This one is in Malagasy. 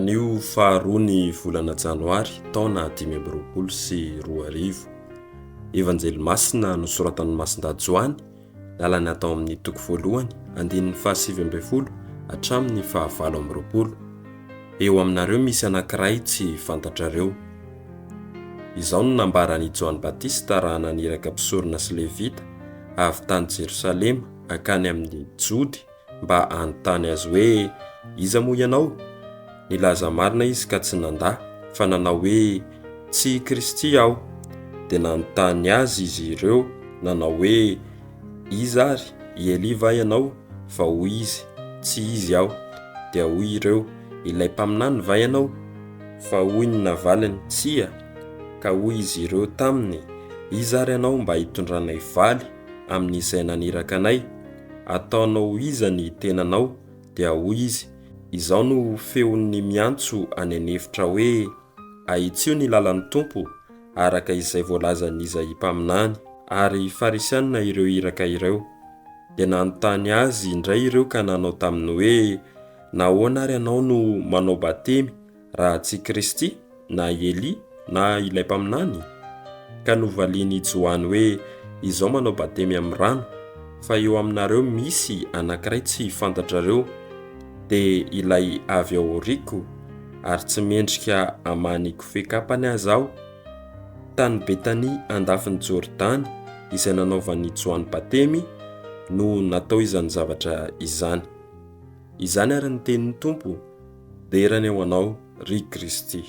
Anio faharoa ny volana janoary taona 2025. Evanjely masina nosoratan'i Masindahy Joany, lalana atao amin'ny toko voalohany, andininy faha-19 hatramin'ny faha-28. Eo aminareo misy anankiray tsy fantatrareo. Izao no nambaran'i Joany Batista raha naniraka mpisorona sy Levita avy tany Jerosalema hankany amin'ny Jody mba hanontany azy hoe, Iza moa ianao? Nilaza marina izy ka tsy nandà, fa nanao hoe, Tsy i Kristy aho. Dia nanontany azy izy ireo, nanao hoe, Iza àry? I Elia va ianao? Fa hoy izy, Tsy izy aho. Dia hoy ireo, Ilay mpaminany va ianao? Fa hoy ny navaliny, Tsia. Ka hoy izy ireo taminy, Iza àry ianao mba hitondranay valy amin'izay naniraka anay? Ataonao ho iza ny tenanao? Dia hoy izy, Izaho no feon'ny miantso any an'efitra hoe, Ahitsio ny lalan'ny Tompo, araka izay voalazan'i Izaia mpaminany. Ary Farisianina ireo iraka ireo. Dia nanontany azy indray ireo ka nanao taminy hoe, Nahoana ary ianao no manao batemy raha tsy Kristy, na i Elia, na ilay mpaminany? Ka novalian'i Joany hoe, Izaho manao batemy amin'ny rano, fa eo aminareo misy anankiray tsy fantatrareo, dia ilay avy ao aoriako, ary tsy mendrika hamaha ny kofehy-kapany aza aho. Tany Betania andafin'i Jordany, izay nanaovan'i Joany batemy, no natao izany zavatra izany. Izany ary ny tenin'ny Tompo, dera anie ho Anao, ry Kristy.